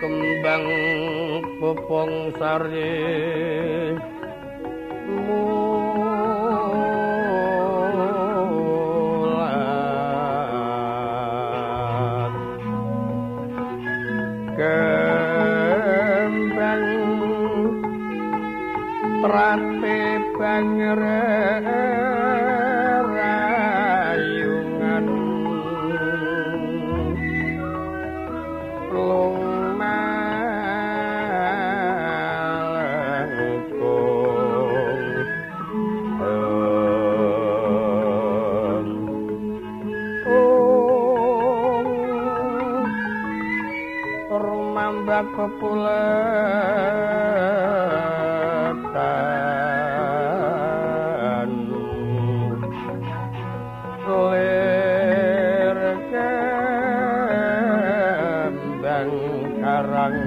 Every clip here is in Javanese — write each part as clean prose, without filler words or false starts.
Kembang popong sari mulat kembang trate bangre rayungan rumambak kepuletan lir kembang karang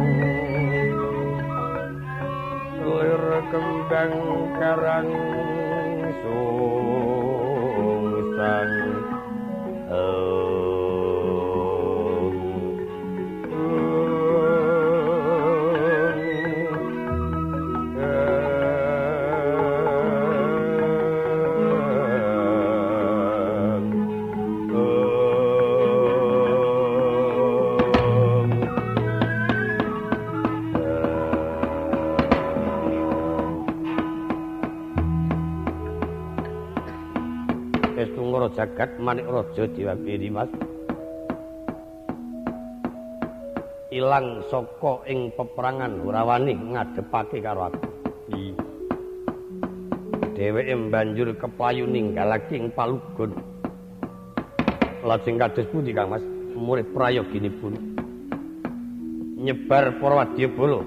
lir kembang karang sungsang. Jagat Manik Raja Dewa Mas ilang saka ing peperangan Hurawani ngadepake karo aku. Dheweke banjur keplayu ninggalake ing palugon. Lajeng kados pundi Kang Mas? Murid prayoginipun nyebar para wadyabala.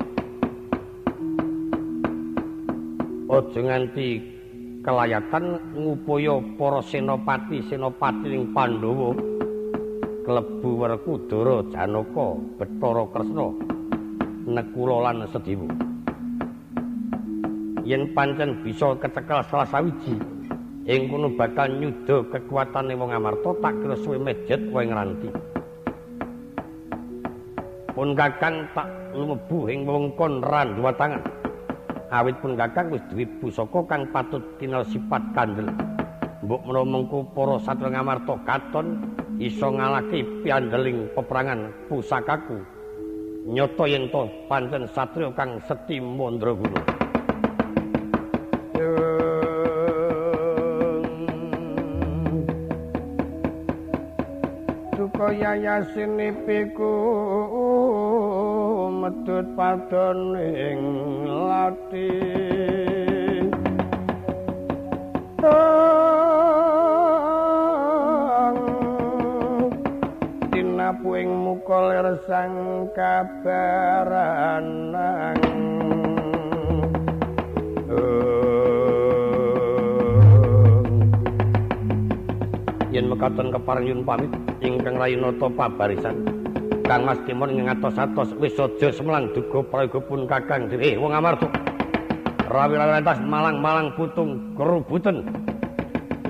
Aja nganti kelayatan ngupaya para senopati-senopati ing Pandhawa klebu Werkudara, Janaka, Bathara Kresna, Nekula lan Sedewa. Yen pancen bisa kecekel salah sawiji, ing kono bakal nyuda kekuatane wong Amarta tak kira suwe mejet wae ngranti. Pun Kakang tak lumebu ing wewengkon Randuwatangan. Awit pun Kakang wis duwe pusaka kang patut tinal sifat kandel. Mbok menawa mengko para satriya Ngamarta katon iso ngalahke piandeling peperangan pusakaku. Nyata yen to pancen satriya kang seti mandraguna. Duka yayasinipiku medhut padon ing lathi tinapu ing muka lir sang kabaranang. Yen mekaten kepareng nyuwun pamit ingkang rayinata pabarisan. Kang Mas Kimon ngatos-atos wis aja semelang duga prayoga pun Kakang dhewe wong Amarta. Rawi-rawi malang-malang putung kerubuten.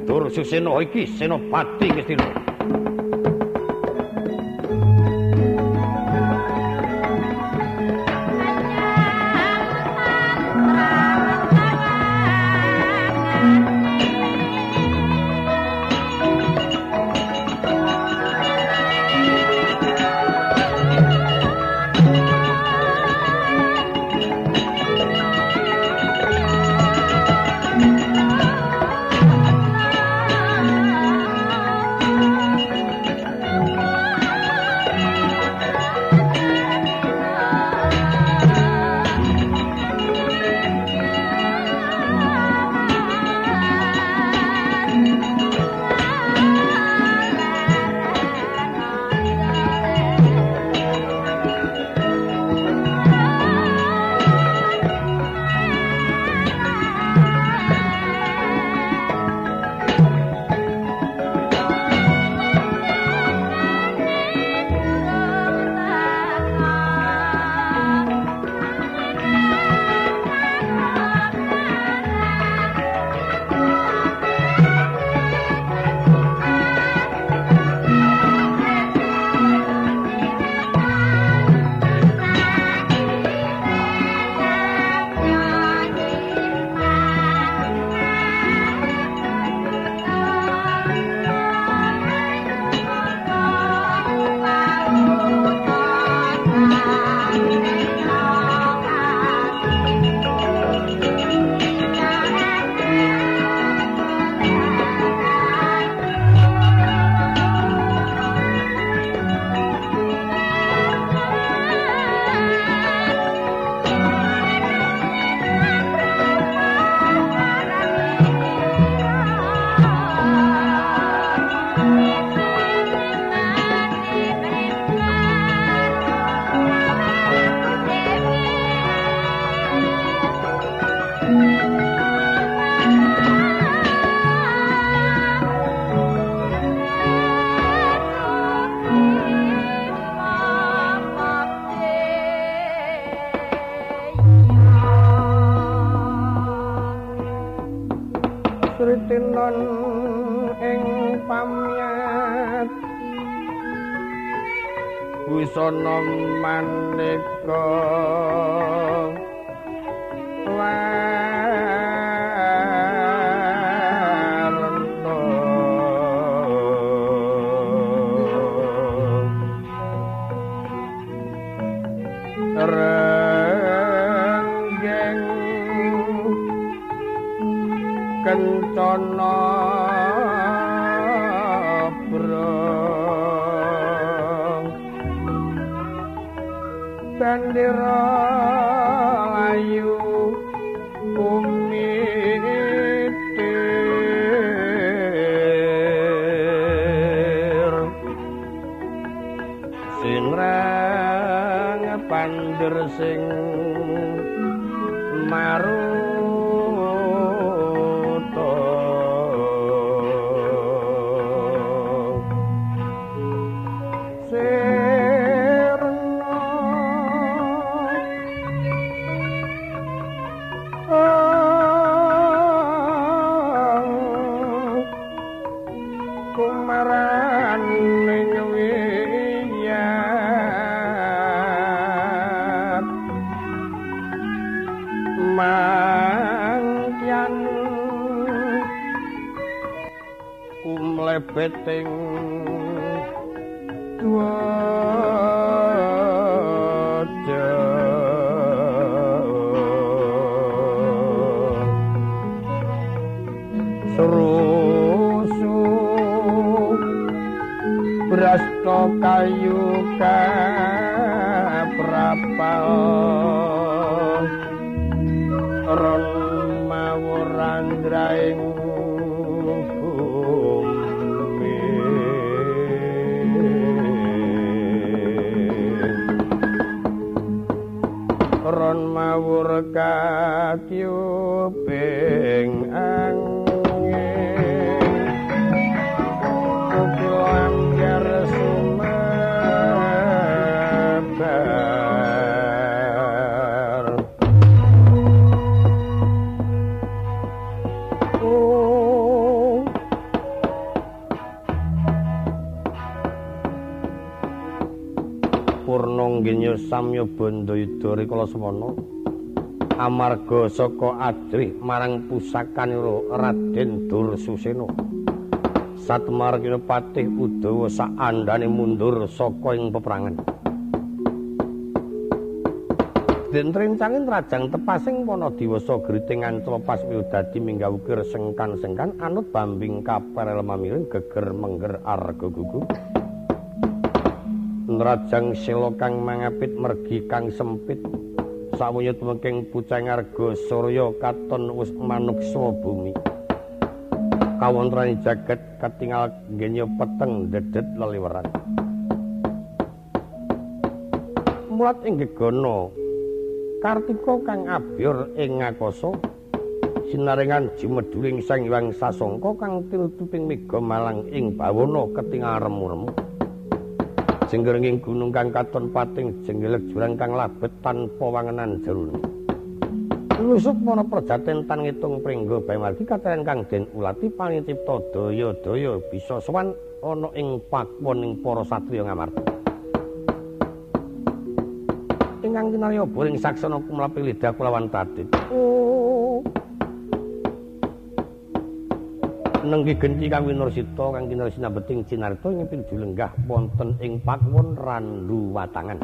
Dursusena iki senopati Ngastina. Thank you. Tinon ing pamyat busana maneka warna renggeng kencana brong bendera ayu kumitir sinrang pandir sing maruta sirna kumaran ing wiyat mangkyan kumlebeting dwaja serusu brasta kayu kaprapal ron mawur andraing bumi ron mawur katyuping angin kukil ambyar sumebar. Purnanggenya samya bandayuda rikala semana amarga saka adrih marang pusakanira Raden Dursusena. Satmarkina patih Udawa saandhane mundur saka ing peperangan. Den trencangin rajang tepasing Wanadiwasa griting ancla paswiya dadi minggah ukir sengkan-sengkan anut bambing kaperel mamiring geger mengger arga gugu. Nrajang sela kang mangapit mergi kang sempit sawunya tumengking pucang arga surya katon wis manuksa bumi. Kawontenan jagat katingal genya peteng dedet leliweran. Mulat ing gegana Kartika kang abyor ing ngakasa sinarengan jumedhuling Sang Hyang Sasangka kang tinutuping mega malang ing bawana ketingal remu-remu. Jenggerenging gunung kang katon pating jenggelek jurang kang labet tanpa wangenan jerone. Lusup mana prajaten tan ngitung pringga bae margi kateren kang den ulati panicipta daya-daya bisa sowan ana ing pakuwoning para satriya Ngamarta. Ingkang kinarya boring saksana kumlapi lidah kulawan tadit. Oh. Nenggi genti kang winursita kang kinarya sinabeting cinarta ing pinuju lenggah wonten ing pakuwon Randu Watangan.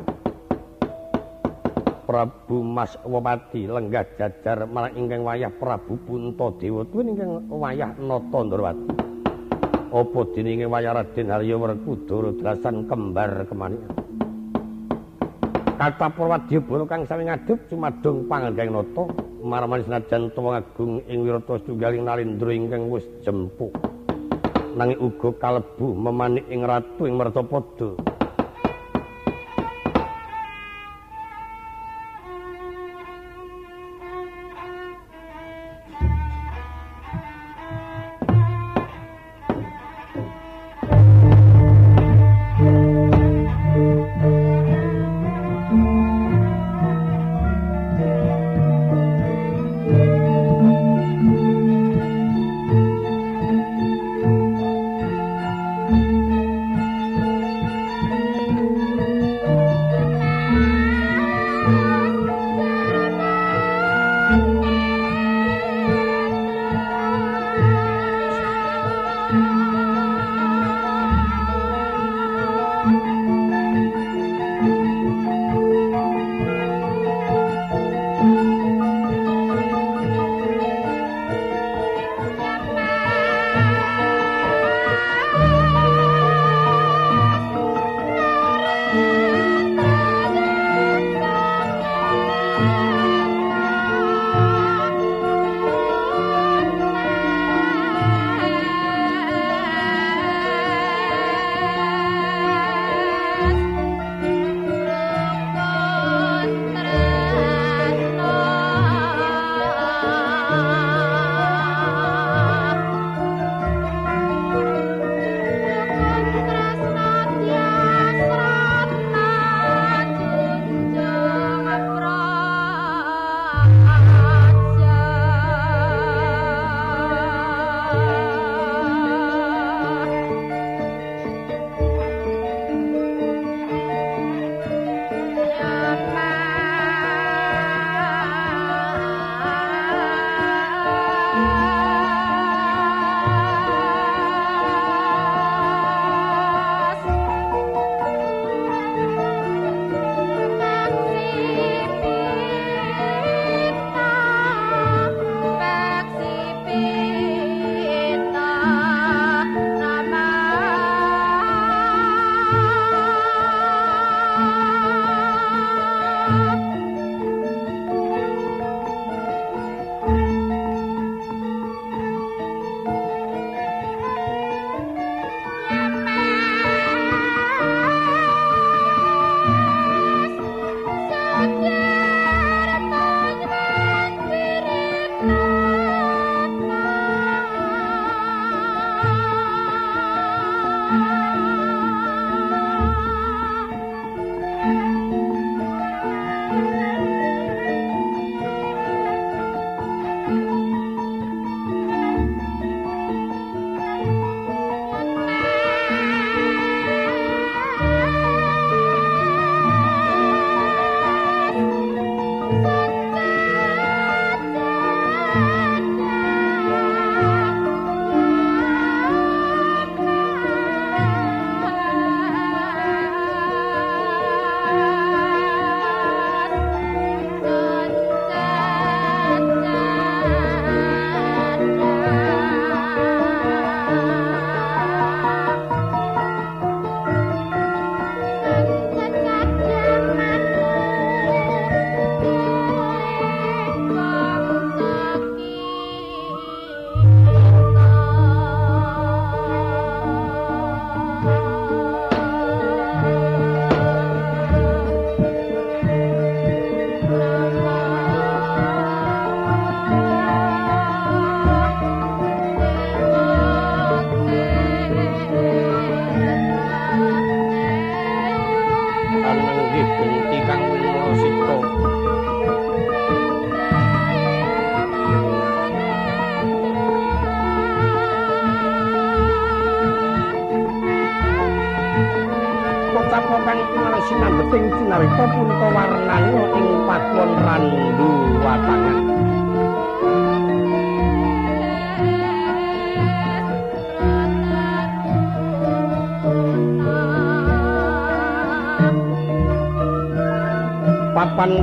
Prabu Maswapati lenggah jajar marang ingkang wayah Prabu Puntadewa tuwin ingkang wayah Nata Ndrawati. Apa dene ingkang wayah Raden Harya Werkudara drasan kembar kemanikan. Kata Purwadyabala kang sami ngadhep cumadung panganggaing nata marmani senajan tuwa agung ing wirata setunggaling nalindra ingkang wis jempuk. Nanging uga kalebu memanik ing ratu ing Mertapada.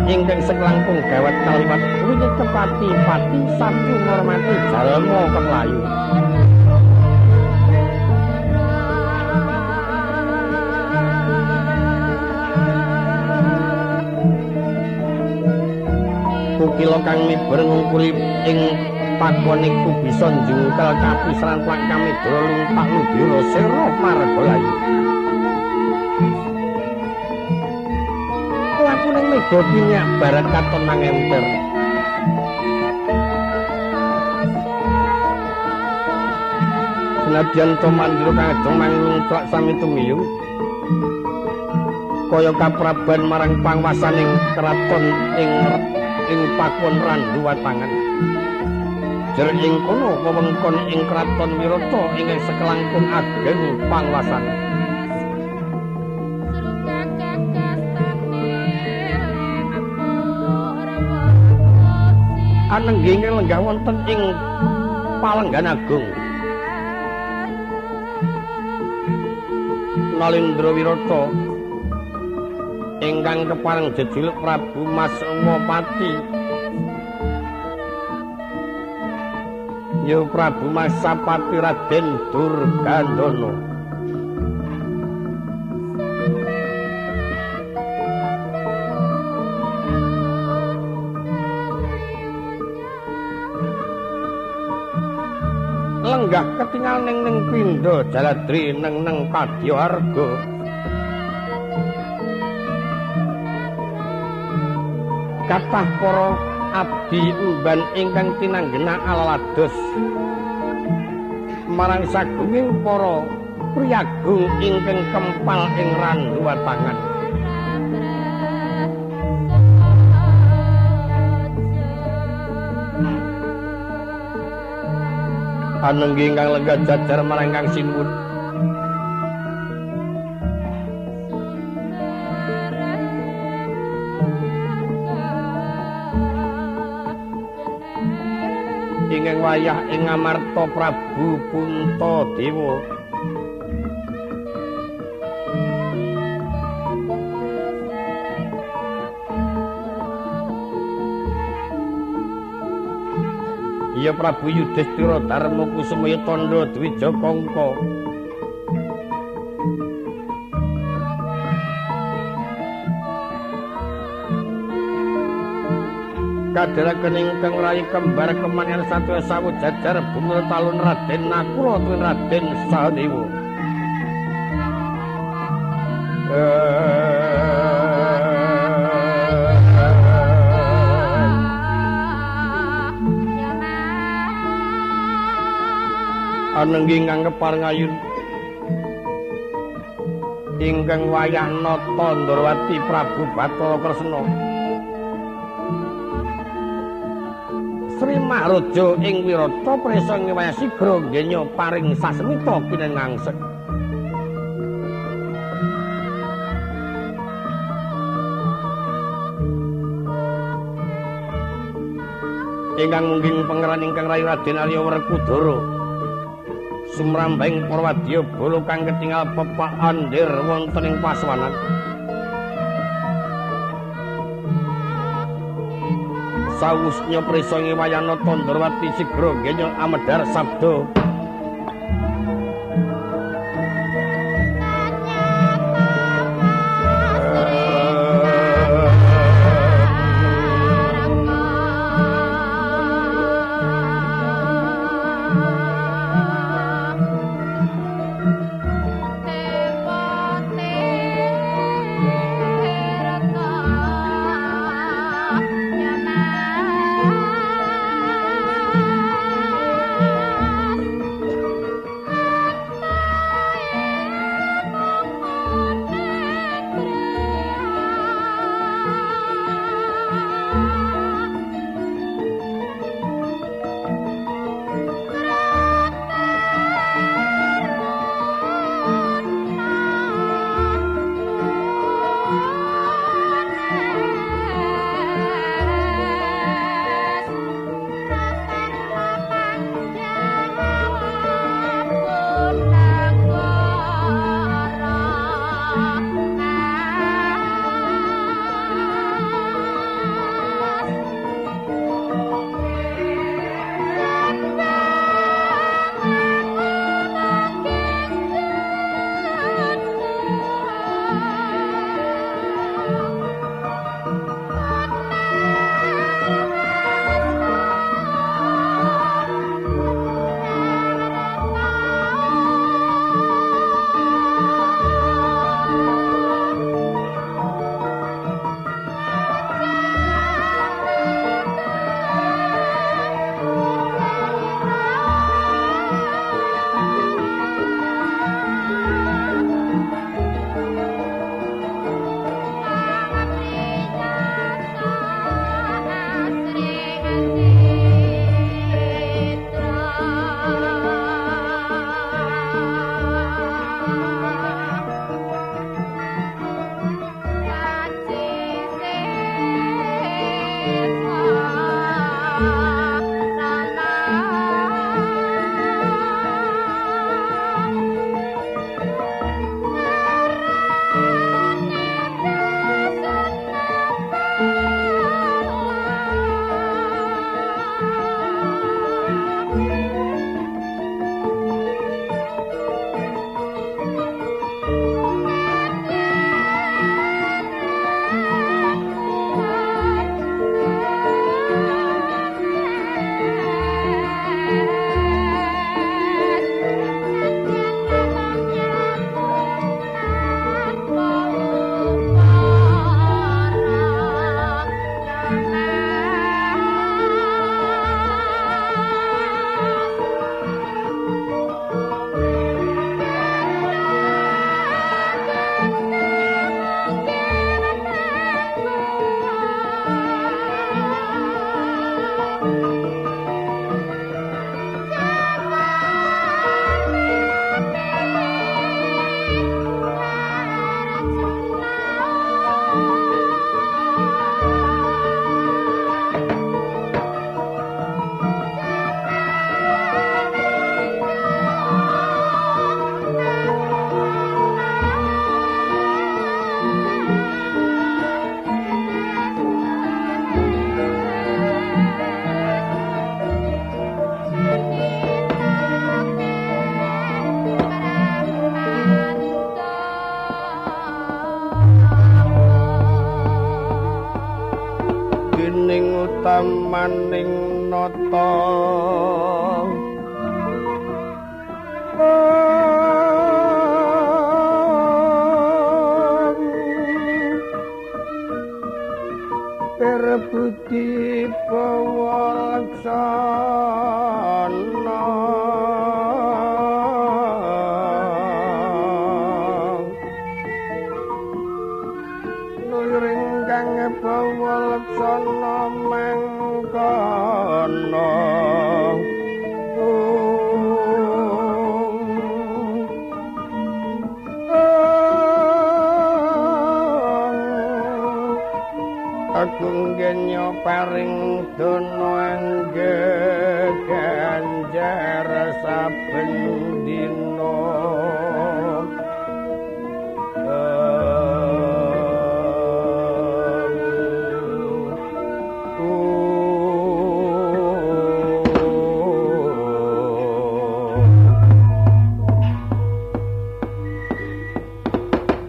Ingkang seklangkung gawat kaliwat wiwit kepati-pati sabtu ngormati jalma kemlayu. Kukila kang miber ngungkuri ing pakon iku bisa njungkel kapisaran plak kamidra lumpak ludira sera marga layu. Lakuning mega pinyak barat katon mangemper. Senadyan to mandira kang ageng manglungklak sami tumiyu kaya kapraban marang pangwasaning kraton ing pakon Randuwatangan. Jer ing kono wewengkon ing kraton Wirata ingkang sekelangkung ageng pangwasane. Anenggi ingkang lenggah wonten ing Palenggan Agung. Nalindra Wirata ingkang kepareng jejuluk Prabu Maswapati ya Prabu Masapati Raden Durgandana. Lenggah ketingal ning ning pindha jaladri neng neng kadya harga. Kathah para abdi umban ingkang tinanggena alalados marang sagunging para priyagung ingkang kempal ing Randuwatangan. Anenggi ingkang lenggah jajar marang ingkang sinuwun. Ingkang wayah ing Amarta Prabu Puntadewa. Ya Prabu Yudhistira Darma Kusumaya Tandha Dwija Kangka. Kadheraken ingkang rai kembar kemayan satya sawu jajar bumi talun Raden Nakula tuwin Raden Sadewa. Anenggi ingkang kepareng ayun ingkang wayah nata Ndrawati Prabu Bathara Kresna. Sri Maharaja ing Wirata prisa ngewaya sigra ngenya paring sasmita kinengangsek. Ingkang mungging pangeran ingkang rayi Raden Arya Werkudara sumrambahing para wadya bala kang ketingal pepak andir wonten ing paswanan. Sawusnya prisa ngewayana Tandrawati sigra ngenya amedhar sabda. Dening utamaning nata Budi bawa laksana nuring kang bawa laksana mangkono. Agung genyo paring dono angge ganjar saben dina.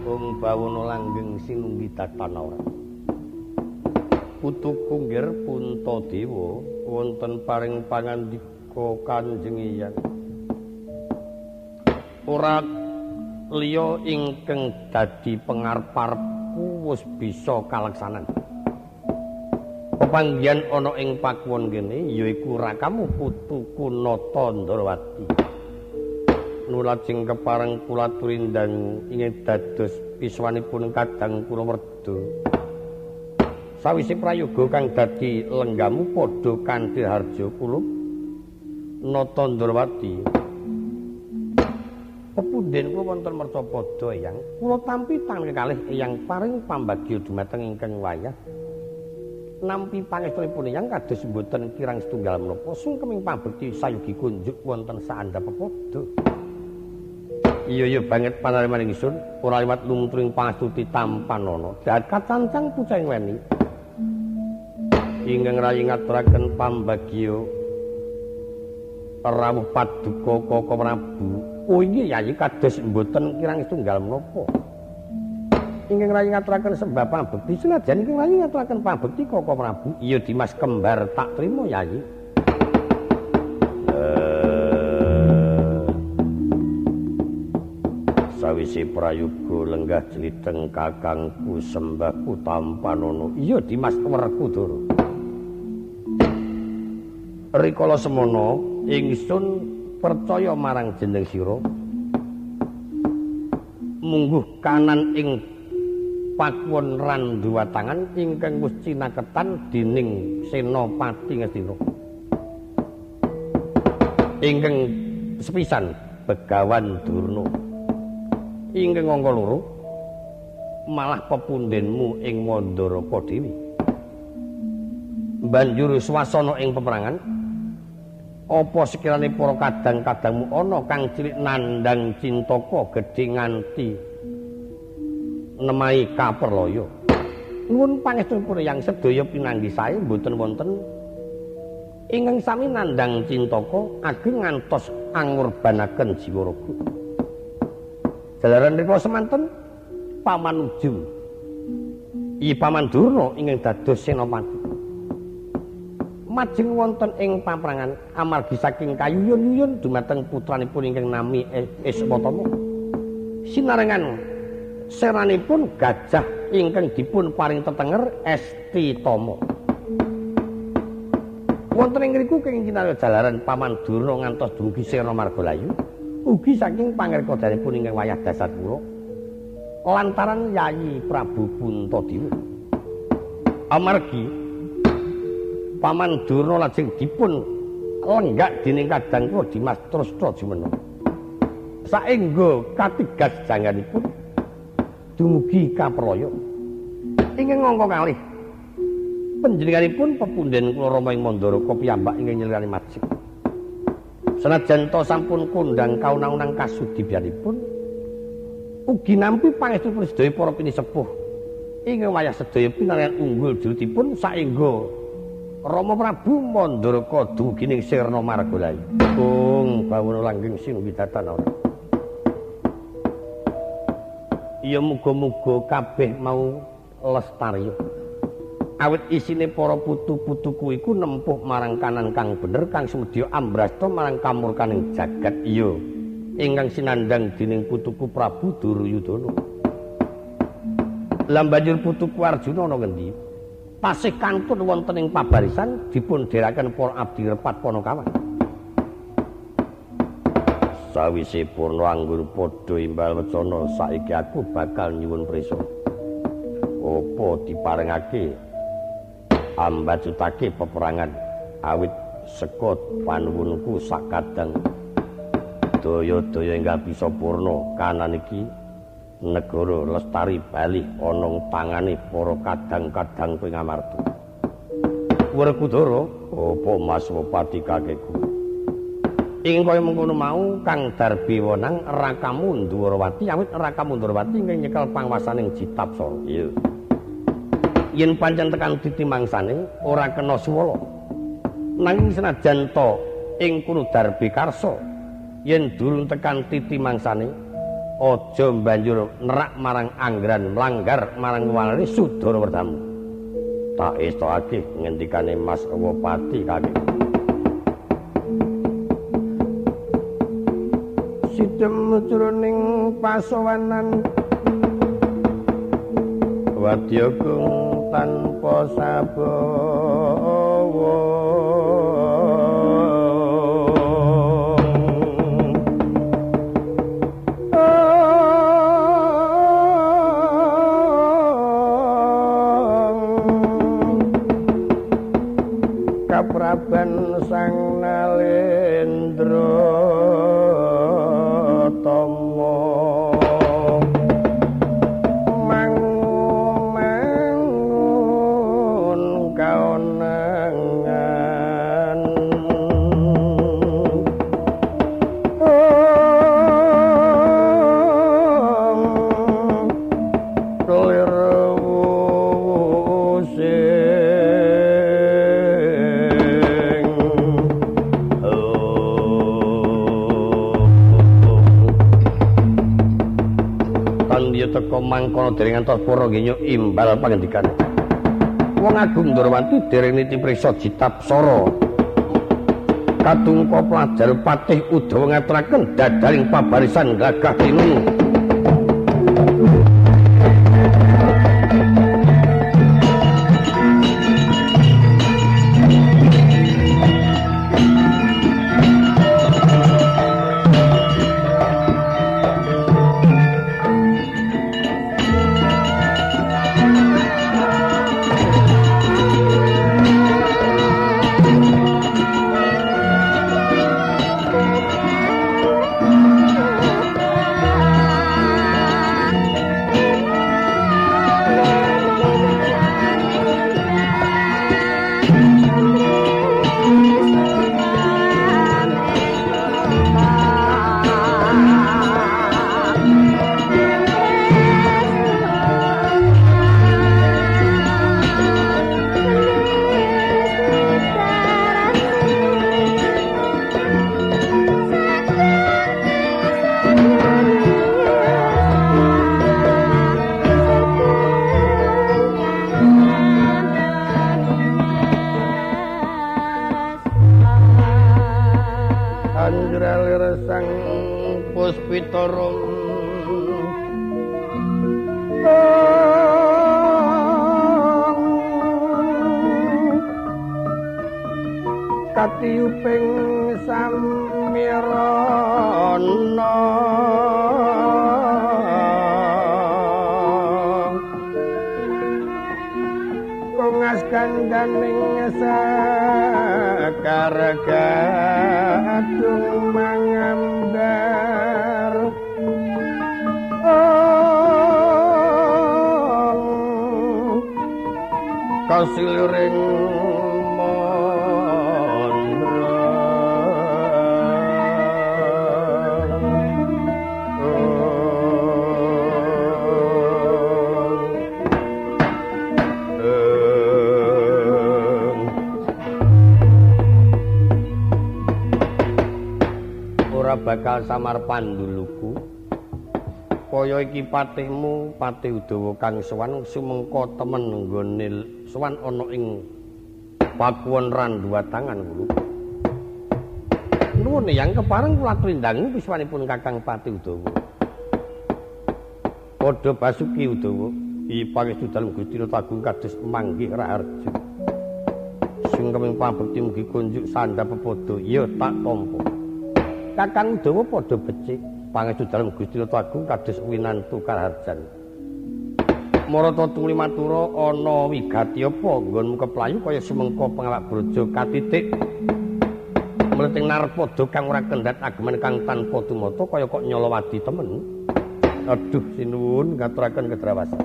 Ung bawono langgeng sinunggi tatana ora. Putu Kunggir Puntadewa wonten paring pangandika Kanjeng Eyang. Ora liya ingkang dadi pengarep-arepku wis bisa kaleksanan. Pepanggihan ana ing pakuwon kene yaiku rakamu putuku Nata Ndrawati. Nulajeng kepareng kula turindang ingkang dados piswanipun kadang kula werda. Sawise prayoga kang dadi lenggamu padha kanthi harja kulup Nata Ndrawati. Pepunden kula wonten mercapada Eyang, kula tampi tangan kekalih Eyang paring pambagya dumateng ingkang wayah. Nampi pangestunipun Eyang kados mboten kirang setunggal menapa sungkeming pambekti sayugi kunjuk wonten saandhap pepada. Iya iya banget panariman ingsun ora liwat lumutring pangastuti tampanana. Dahat kacancang pucang weni. Ingkang rayi ngaturaken pambagya rawuh paduka Kaka Prabu. Oh inggih Yayi kados mboten kirang setunggal menapa. Ingkang rayi ngaturaken sembah pambekti senajan ingkang rayi ngaturaken pambekti Kaka Prabu. Iya Dimas kembar tak trima Yayi. Sawise prayoga lenggah jliteng kakangku sembahku tampanana. Iya Dimas Werkudara. Rikala semono ingsun percaya marang jeneng sira. Mungguh kanan ing pakuwon Randuwatangan ingkang wis cinaketan dening Senopati Ngastina. Ingkang sepisan Begawan Durna. Ingkang angka loro malah pepundenmu ing Mandaraka dewi. Banjur swasana ing peperangan apa sekirane para kadang-kadangmu ana kang cilik nandhang cintaka gedhe nganti nemahi kaperlaya. Nuwun pangestunipun Eyang sedaya pinanggih sae mboten wonten ingkang sami nandhang cintaka ageng ngantos angurbanaken jiwa raga. Jalaran rikala semanten Paman Ujung I Paman Durna ingkang dados senopati majeng wonten ing paprangan amargi saking kayuyun-yuyun dumateng putranipun ingkang nami Iswatama. Sinarengan seranipun gajah ingkang dipun paring tetenger Estitama. Wonten ing ngriku kenging kinarya jalaran Paman Durna ngantos dumugi Sena Margalayu. Ugi saking pangerkodanipun ingkang wayah Dasarpura lantaran Yayi Prabu Puntadewa. Amargi Paman Durna lajeng dipun lenggak dening kadang kula Dimas Trustra Jumena. Saengga katigas janganipun dumugi kapraya. Ingkang angka kalih panjenenganipun pepunden kula Rama ing Mandaraka piyambak ingkang nyelirani majeng. Senajan to sampun kondhang kaunang-unang kasudibyanipun ugi nampi pangestunipun sedaya para pinisepuh ingkang wayah sedaya pinaryan unggul julutipun saengga Rama Prabu Mandaraka dumugi ning Sirna Margalayu. Gung bawono langgeng sinunggi datan ora. Ya muga-muga kabeh mau lestari. Awit isine para putu-putuku iku nempuh marang kanan kang bener kang sumedya ambrasta marang kamurkaning jagat. Iya, ingkang sinandhang dening putuku Prabu Duryudana. Lah banjur putuku Arjuna ana ngendi? Tasih kantun wonten ing pabarisan dipun dherekaken para abdi repat Panakawan. Sawise purna anggur padha imbal wecana, saiki aku bakal nyuwun prisa. Apa diparengake ambacutake peperangan awit seka panuwunku sakadang daya-daya enggal bisa purna kanan iki negara lestari bali ana tangane para kadang-kadang kowe ngamarta. Werkudara, apa Mas Wepati kakekku? Ing kaya mengkono mau Kang Darbi wenang Rakamu Ndhuwarawati awit Rakamu Ndhuwarawati ingkang nyekel panguwasaning Jitapsara. Iya. Yen pancen tekan titi mangsane ora kena suwala. Nanging senajan to ing kono Darbi karsa yen durung tekan titi mangsane aja banjur nerak marang anggeran mlanggar marang walane Sudara Werdamu. Tak estokake ngendikane Mas Wepati kakek. Sidem jroning pasowanan wadya kung tanpa sabawa kapraban sang nalendra tama mangun kaonangan lir wusing. Teka mangkono dereng ngantos para ngenyo imbal pangendikan. Wong Agung Ndorowati dereng niti priksa Jitapsara. Kadungka pelajar patih Udawa ngaturaken dadaring pabarisan gagah tinunu. Katiyuping samirana kongas gandaning sekar gadung mangambar kasiluring bakal samar panduluku. Kaya iki patihmu Patih Udawa kang sowan sumengko temen nggone sowan ana ing Pakuwon Randuwatangan kula. Nuwun yang kepareng kula aturi piswanipun Kakang Patih Udawa. Padha basuki Udawa, i pangestu dalem Gusti Agung kados manggih raharja. Sungkeming pabekti mugi kunjuk sandhap pepadha, ya tak tampa. Kakang Udawa padha becik. Pangestu dalem Gusti Agung kados winantu karaharjan. Marata tumuli matura ana wigati apa nggonmu keplayu kaya sumengko pangawak braja katitik. Mleting narpada kang ora kendhat ageman kang tanpa tumata kaya kok nyolowadi temen. Aduh sinuwun ngaturaken kedrawasan.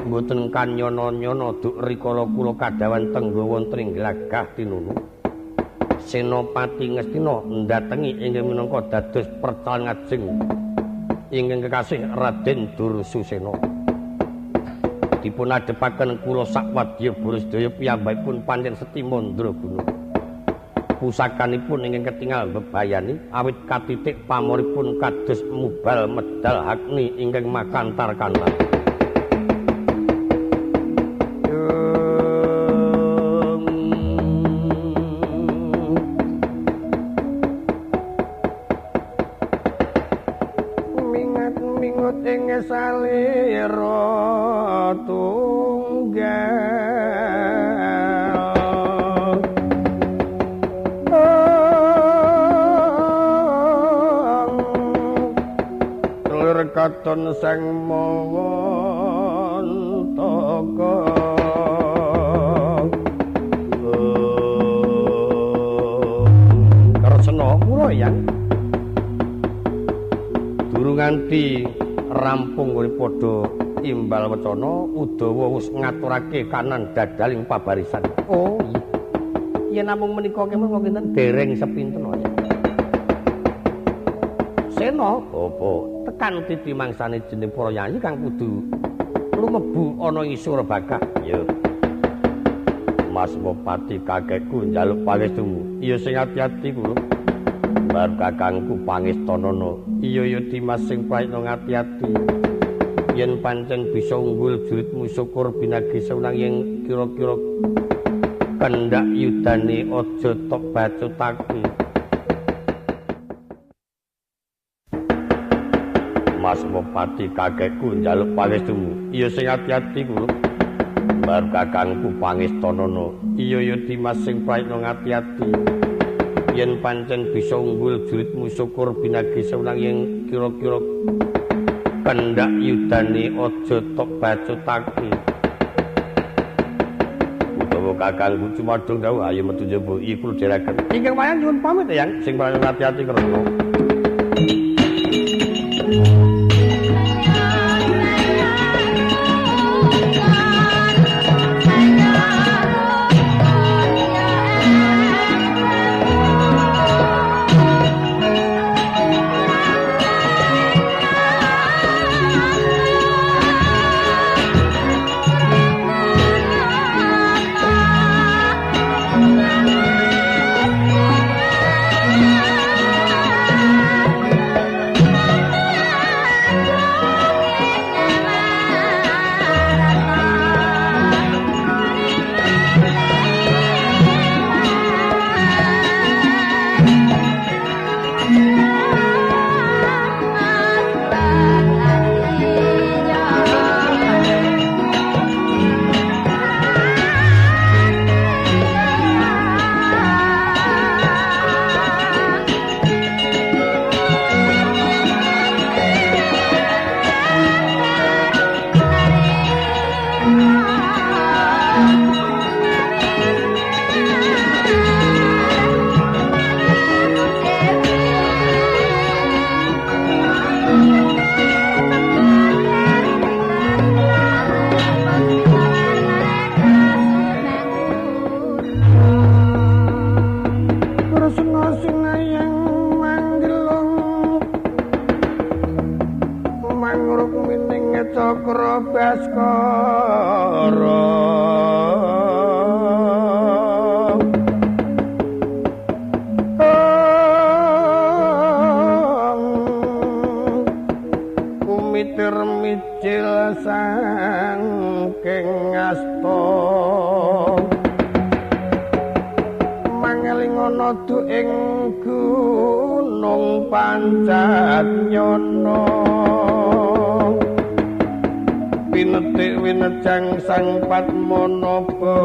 Mboten kanyono-nyono duk rikala kula kadhawan tengga wonten ing glagah tinunu. Senopati Ngastina ndatengi ingkang minangka dados percalan ngajeng ingkang kekasih Raden Dursusena. Dipun adhepaken kula sakwadya sedaya piyambakipun pancen seti mandraguna. Pusakanipun ingkang ketingal bebayani awit katitik pamoripun kados mubal medal hakni ingkang makantar-kantar. Salira tunggal lir katon sang mawantaka Kresna kula yang durung nganti rampung nggone padha imbal wacana Udawa wis ngaturake kanan dadaling pabarisan. Oh iya. Yen namung menika kemawon kinten dereng sepinten wae. Sena apa tekan titi mangsane jeneng para yayi kang kudu lumebu ana ing Surabaka. Ya. Mas Bupati kakekku njaluk pangestumu. Iya sing ati-ati kula. Bar kakangku pangestanana. Iya ya Dimas sing prayitna ngati-ati. Yen pancen bisa unggul juritmu syukur binagi sewenang yen kira-kira kendhak yudane aja tok bacutake. Mas Bupati kakekku njaluk pangestumu. Iya sing ati-ati kula. Bar kakangku pangestanana. Iya ya Dimas sing prayitna ngati-ati. Yen pancen bisa unggul juritmu syukur binagi sewenang yen kira-kira kendhak yudane aja tok bacutake. Utawa kakangku cumadung dawuh ayo metu njaba iku dhereken. Ingkang wayang nyuwun pamit ya sing paling ati-ati krana. Cakra Baskara. Radu ing gunung Pancat Nyono pinetik winejang Sang Padmanaba.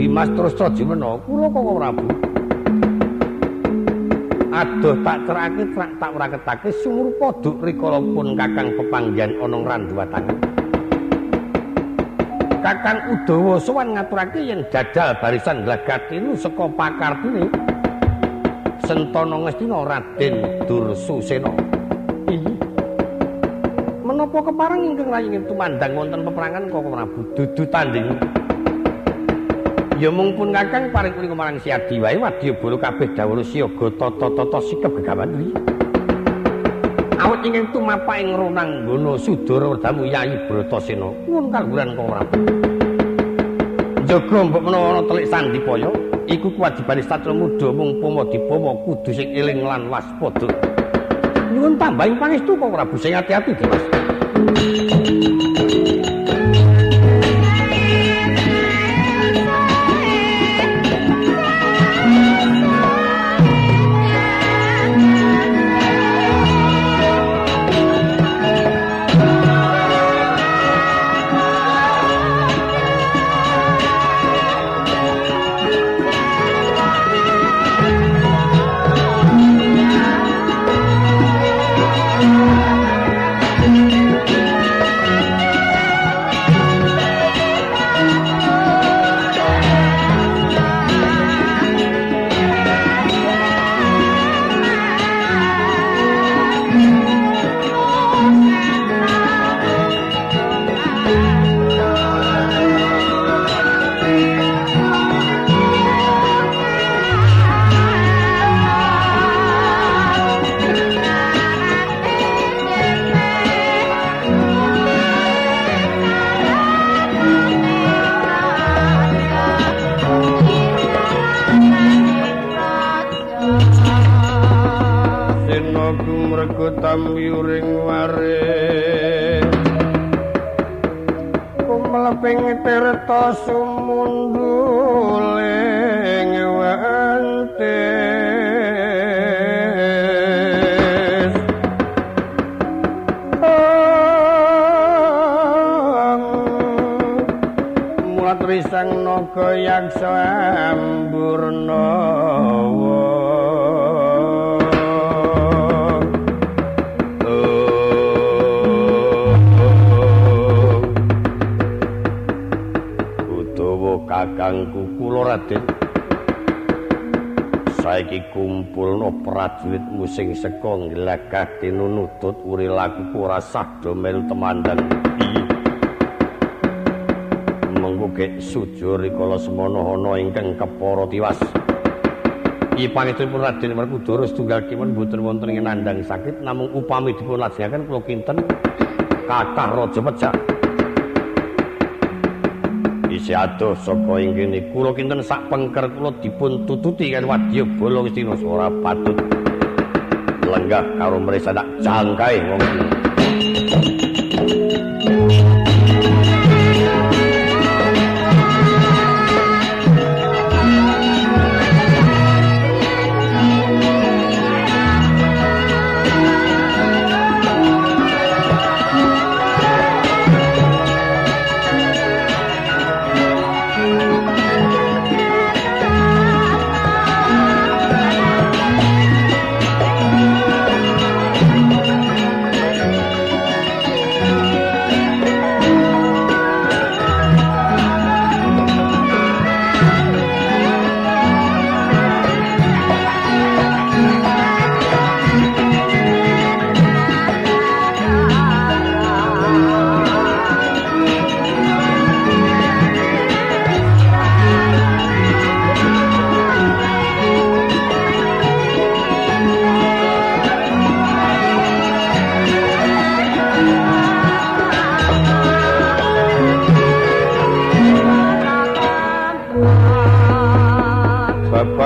Dimas terus Trajiwena kula Koko Prabu adoh tak cerake trak tak wraketake sumrupa duk rikala pun Kakang pepanggihan ana Randuwatangan. Kakang Udawa sowan ngaturake yen jajal barisan Glagati saka pakartine Sentana Ngastina Raden Dursusena. Iya. Menapa kepareng ingkang raying tumandang wonten peperangan Koko Prabu dudu tanding. Ya mung pun Kakang paring uling marang Siadi wae wadyabala kabeh dawuh siaga tata-tata sikep gegaman kuwi. Awit ingkang tumapak ing Ronanggana Sudara werdamu Yayi Bratasena. Nuwun kaluhuran Koko Prabu. Njaga mbok menawa ana telik sandipaya iku kewajibane satria muda mung pama dipama kudu sing eling lan waspada. Nyuwun tambahing pangestu Koko Prabu sing ati-ati Dimas. Tamyuring ware kumleping tirta sumunduling wentis mulat risang naga yaksa amburnawa. Kakangku kula Raden saiki kumpulna prajuritmu sing seka nglagah tinunutut uri lakuku ora sah do melu temandang. Mengko gek sujur rikala semana ana ingkang kepara tiwas. Iki pangestunipun Raden Werkudara setunggal kemawon boten wonten ing nandhang sakit namung upami dipun lajengaken kula kinten kathah raja pejah. Isih adoh saka ing kene kula kinten sak pengker kula dipun tututi kan wadyabala Ngastina ora patut lenggah karo mresa tak jangkae wong iki.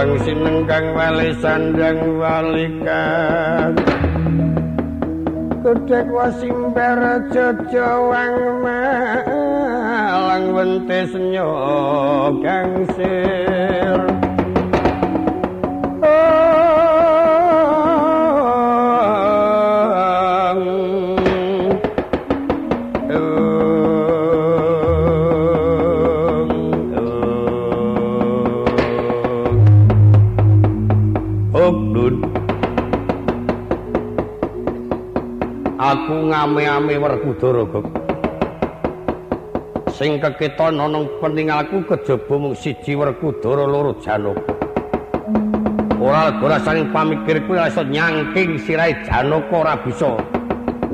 Rembang sinengkang wali sandang walikan Gedhek wasimbar jejowang malang wentes nyogang sir. Aku ngame-ame Werkudara, Gok. Sing keketon ana peninggalku kejaba mung siji Werkudara loro Janaka. Ora lega rasane pamikirku ora iso nyangking sirahe Janaka ora bisa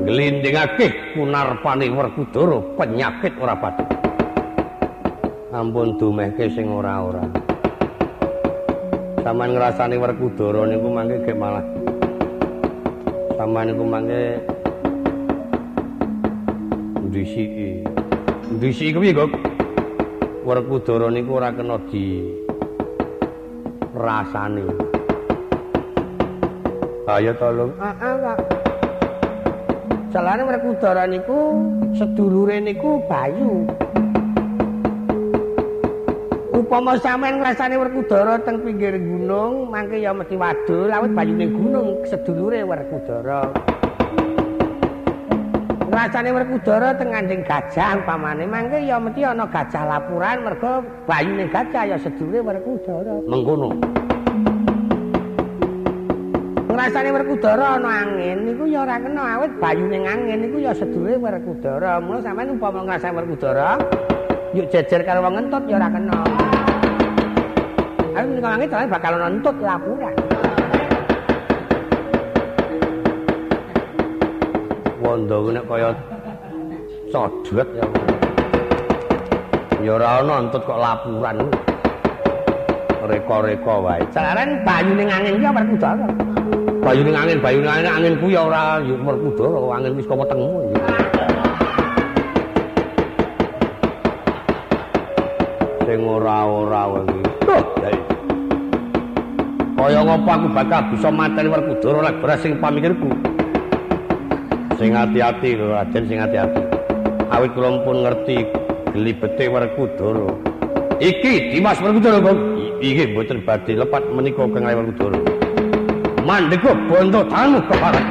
nglindingake kunarpane Werkudara penyakit ora patut. Ampun dumehke sing ora-ora. Sampeyan ngrasani Werkudara niku mangke gek malah sampeyan niku mangke ndisiki. Ndisiki kuwi, Gok. Werkudara niku ora kena di rasane. Ayo tolong. Heeh, Pak. Jalane Werkudara niku sedulure niku Bayu. Upama sampeyan ngrasani Werkudara teng pinggir gunung, mangke ya mesti wadul awit bayune gunung sedulure Werkudara. Rasane Werkudara teng nganding gajah umpamane mangke ya mesti ana gajah lapuran mergo bayune gajah ya sedulure Werkudara. Mengkono. Ngrasane Werkudara ana angin niku ya ora kena awit bayune angin niku ya sedulure Werkudara. Mula sampeyan umpama ngrasane Werkudara yuk jejer karo wong ngentut ya ora kena. Awit menika mangke jane bakal ana entut lapuran. Wondo nek kaya codot ya. Ya ora ana entut kok lapuran. Reka-reka wae. Jalaran bayune angin ki Werkudara. Bayune angin ku ya ora Werkudara, angin wis kok wetengmu. Sing ora-ora iki. Kaya ngopo aku bakal bisa mateni Werkudara lek beras sing pamikirku. Sing ati-ati lho Raden, sing ati-ati. Awit kula pun ngerti glibete Werkudara. Iki Dimas Werkudara, Bang. Iki mboten badhe lepat menika Kang Werkudara. Mandeka bondo tanganmu keparat.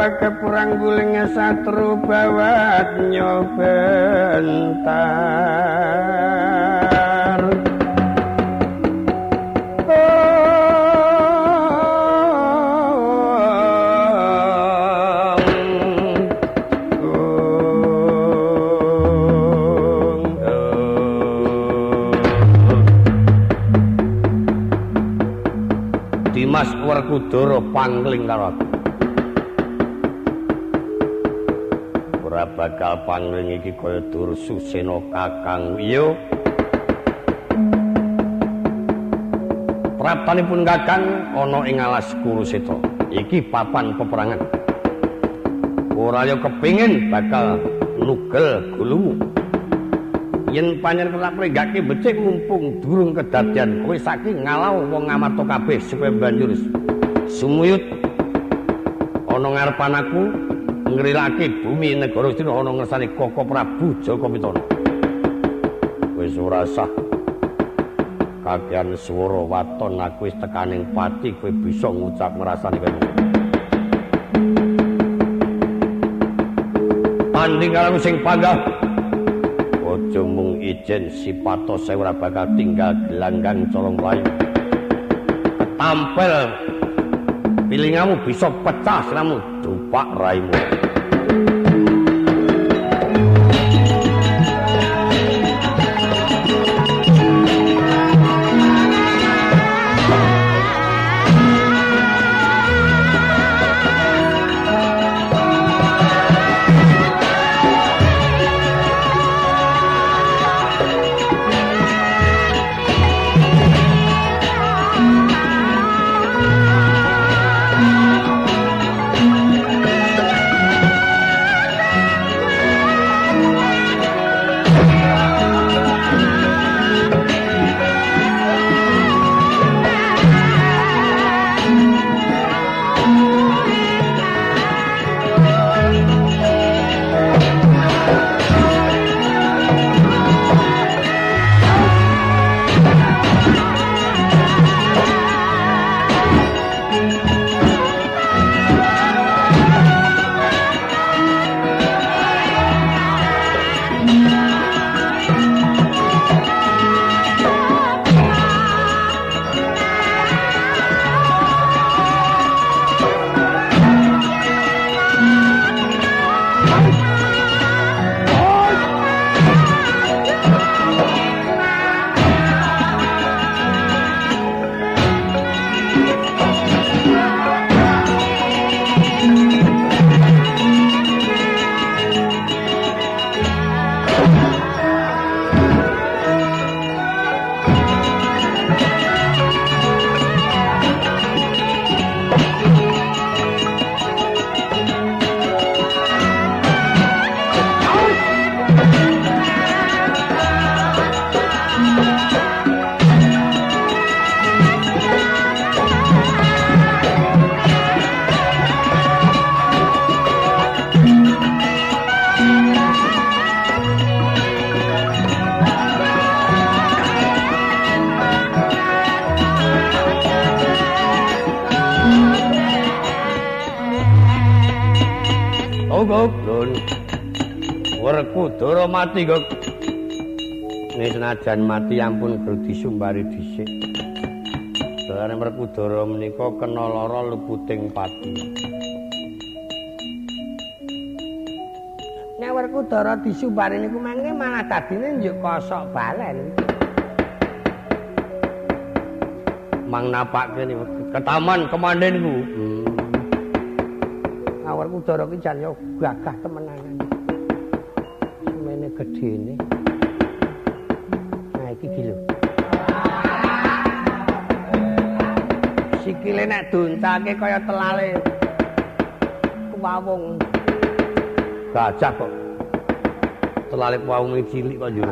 Kepurang guling satru bawat nyobentar. Dimas Werkudara pangling karo aku. Ora bakal pangling iki kaya Dursusena kakang. Iya. Praptanipun kakang ana ing alas Kurusetra. Iki papan peperangan. Ora ya kepingin bakal nugel gulumu. Yen panjenengan tak prenggake becik mumpung durung kedadian kowe saiki ngalau wong Ngamarta kabeh supaya banjur sumuyut ana ngarepan aku ngrilake bumi negara Astina ana ngersane Koko Prabu Jaka Pitana. Wis ora sah kakean swara waton aku wis tekaning pati kowe bisa ngucap ngrasani kowe. Tanding karo sing panggah aja mung ijen sipato saya ora bakal tinggal gelanggang colong mlayu. Ketampel pilingamu bisa pecah selamu dupak raimu. Werkudara mati kok. Nek senajan mati ampun gru disumbari dhisik. Dalane Werkudara menika kena lara luputing pati. Nek Werkudara disumbari niku mangke malah dadine njuk kosok balen. Mang napake niku ke taman kemandenku. Werkudara ki jan yo gagah temenanan. Semene gedene. Nah iki iki lho. Sikile nek doncake kaya telale kuwawung. Gajah kok. Telale kuwawung cilik kok njur.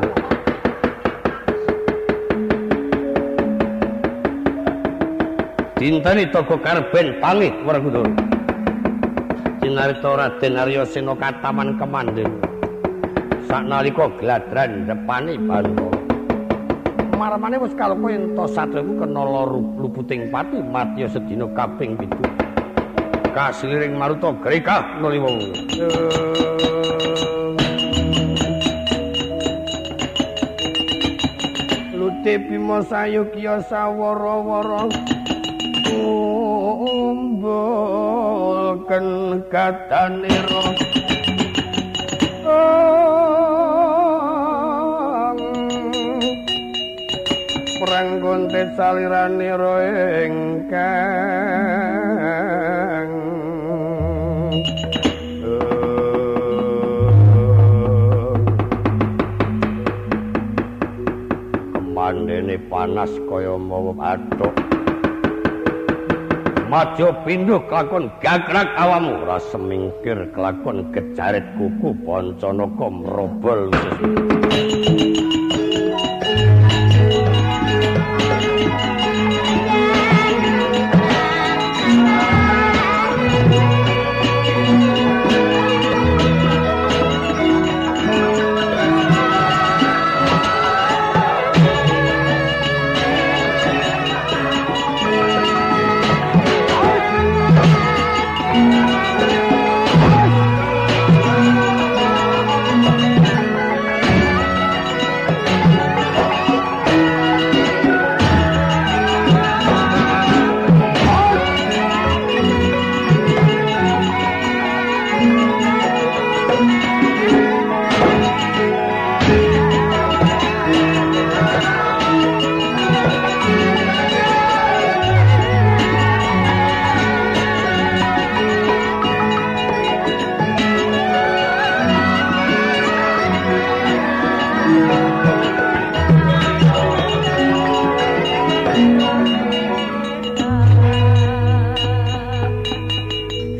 Dinteni toko karben pangih Werkudara. Cinarita Raden Arya Sena kataman kemandhen. Saknalika gladran depane Bantala. Marmane wis kaloka yen to satria iku kena lara luputing pati mati sedina kaping 7. Kasiliring maruta grekah nuli wong. Lute Bima sayukya sawara-wara umbulken katanira perang kontet saliranira ingkang kemandene panas kaya mawa athuk. Maja pindhuh kelakon gagrak awamu ora semingkir kelakon gejaret kuku Pancanaka mrobol.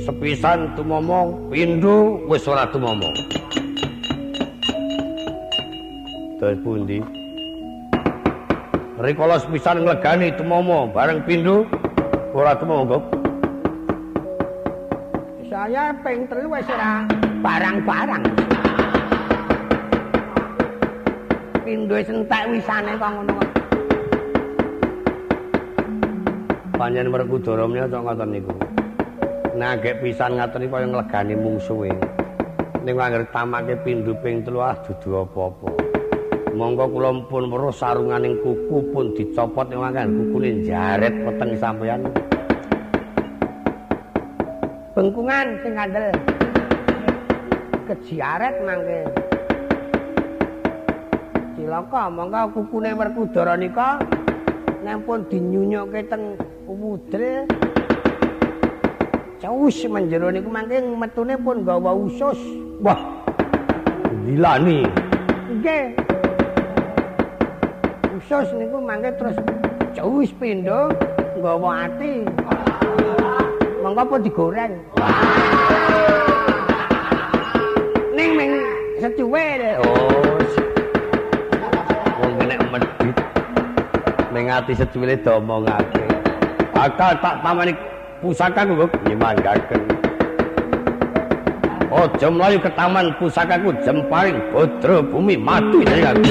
Sepisan tumomong, pindho wis ora tumomong. Terus pundi? Rikala sepisan nglegani tumomo bareng pindho ora tumomong. Saya ping 3 wis ora barang-barang. Pindho wis entek wisane kok ngono kok. Panjenengan Werkudara menika kok ngoten niku. Nagek pisan ngaten iki kaya nglegani mungsuhe. Ning anggere tamake pindho ping 3 ah dudu apa-apa. Monggo kula pun weruh sarunganing kuku pun dicopot ning mangkan kukune jaret weteng sampeyan. Bengkungan sing kandel. Kejiaret mangke. Cilaka monggo kukune Werkudara nika nek pun dinyunyuke teng wudel. Cawus menjero niku mangke metune pun gawa usus. Wah. Gilani. Nggih. Usus niku mangke terus cawus pindho nggawa ati. Monggo pun digoreng. Ning ming secuwe. Oh. Wong nek medhit ning ati secuwile diomongake. Bakal tak tamani pusakaku kok nyemanggaken. Aja mlayu ke taman pusakaku jemparing bodro bumi mati aku.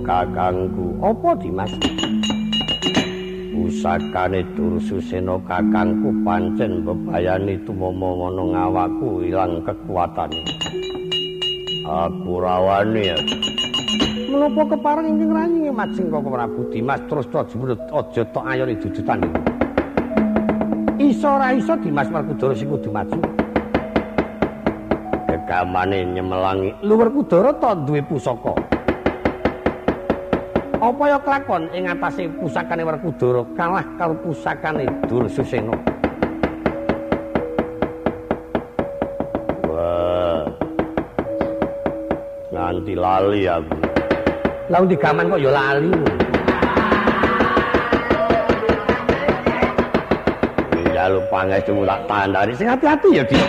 Kakangku, apa Dimas? Pusakane Dursusena kakangku pancen bebayani tumomo ana ngawakku ilang kekuatane. Aku rawani. Menapa kepareng ingkang rayi majeng Koko Prabu Dimas terus ta jembrut aja tok ayone dudutan. Iso ora iso Dimas Werkudara sing kudu maju. Gegamane nyemelangi. Lho Werkudara ta duwe pusaka. Apa ya kelakon ing atase pusakane Werkudara kalah karo pusakane Dursusena. Wah. Nganti lali aku. Lah digaman kok ya lali. Njaluk pangestu tak tandani sing ati-ati ya, Dik.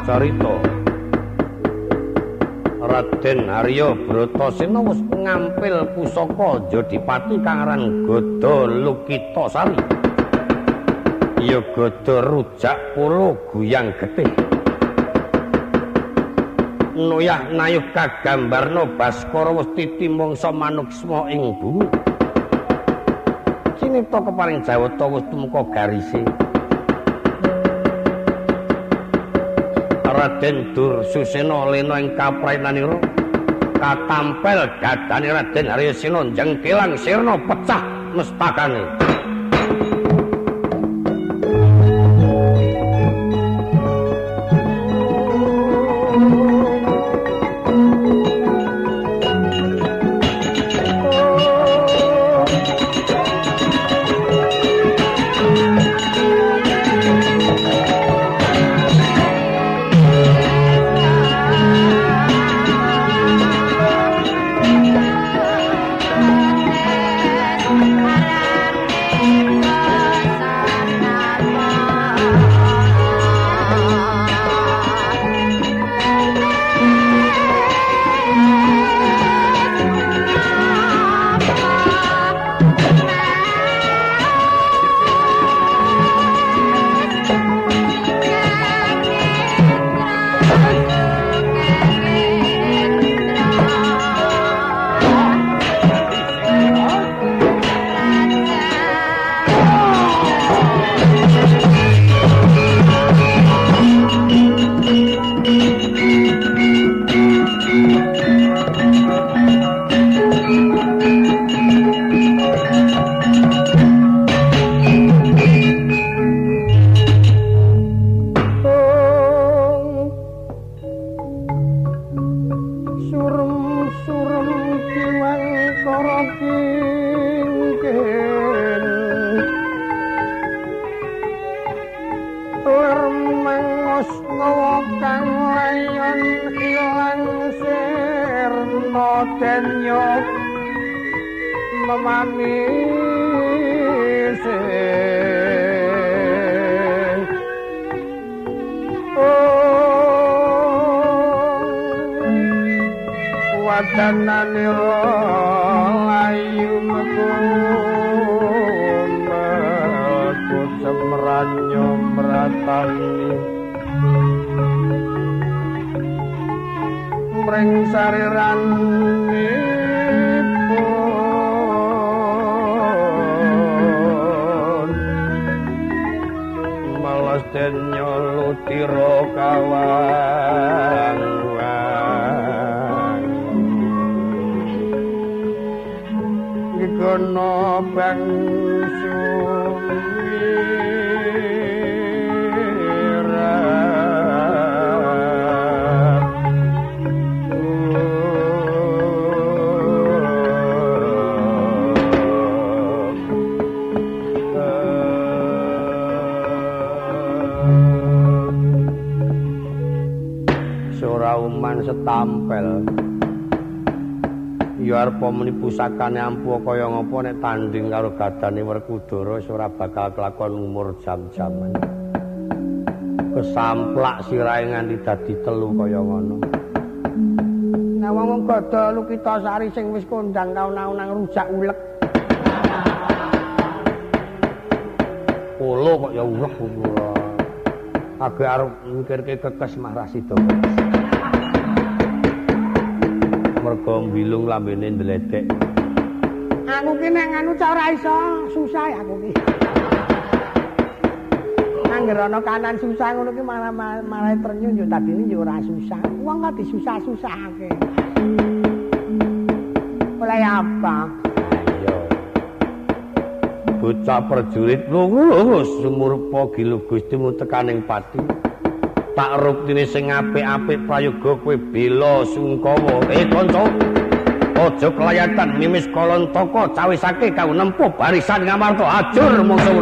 Carita Raden Arya Bratasena wis ngampil pusaka Jodipati kang aran Gada Lukitasari. Ya gada rujak polo guyang getih. Noyah nayuh kagambarna Baskara wis titi mangsa manuksma ing bumi. Cinipta keparing Jawata wis tumeka garise. Raden Dursusena lena ing kaprainanira katampel dadane Raden Haryasena jengkelang sirna pecah mestakane. Setampel ya arep muni pusakane ampuh kaya ngapa nek tanding karo gadane Werkudara wis ora bakal kelakon umur jam-jaman. Kesamplak sirahe nganti dadi telu kaya ngono. Nah wong gada Lukitasari sing wis kondang kaun-kaun rujak ulek. Polo kok ya ulek ora. Agak arep mikirke kekes mah ra sida. Mergo mbilung lambene ndledek. Aku ki nek nganu cah ora iso, susah ya aku ki. Angger ana kanan susah ngono ki malah ternyun yo tadine yo ora susah. Wong kok disusah-susahake. Oleh apa? Iya. Bocah prajurit lurus sumurpa gilu Gustimu tekaning pati. Tak ruktine sing apik-apik prayoga kowe bela sungkawa. Kanca, aja kelayatan mimis kalontaka cawisake kau nempuh barisan Ngamarta ajur mungsu.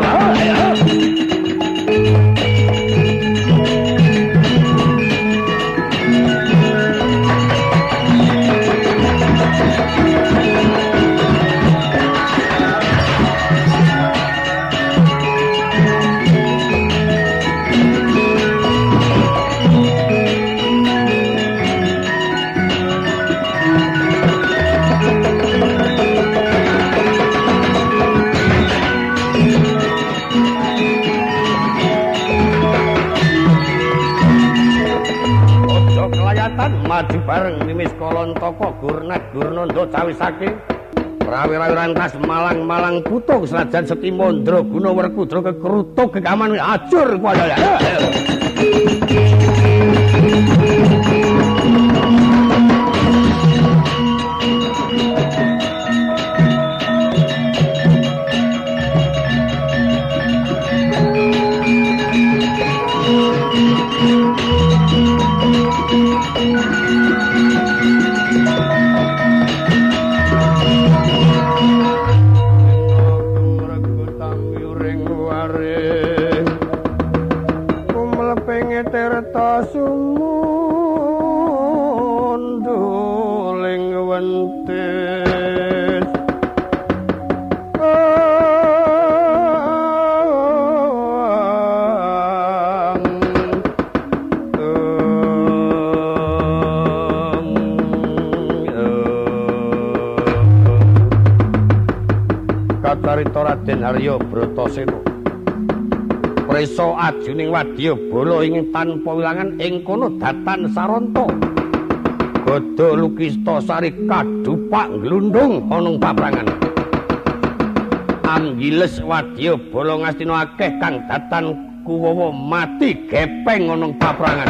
Maju bareng mimis kalontaka gurnat gurnanda cawisake rawi-rawi rantas malang-malang putung senajan Setimandra guna Werkudara kekrutuk gekaman ajur kuwi. Kacarita Raden Harya Bratasena. Prisa ajuning wadyabala ing tanpa wilangan ing kono datan saranta. Gada lukista sari kadhupak glundung ana paprangan. Anggiles wadyabala Ngastina akeh kang datan kuwawa mati gepeng ana paprangan.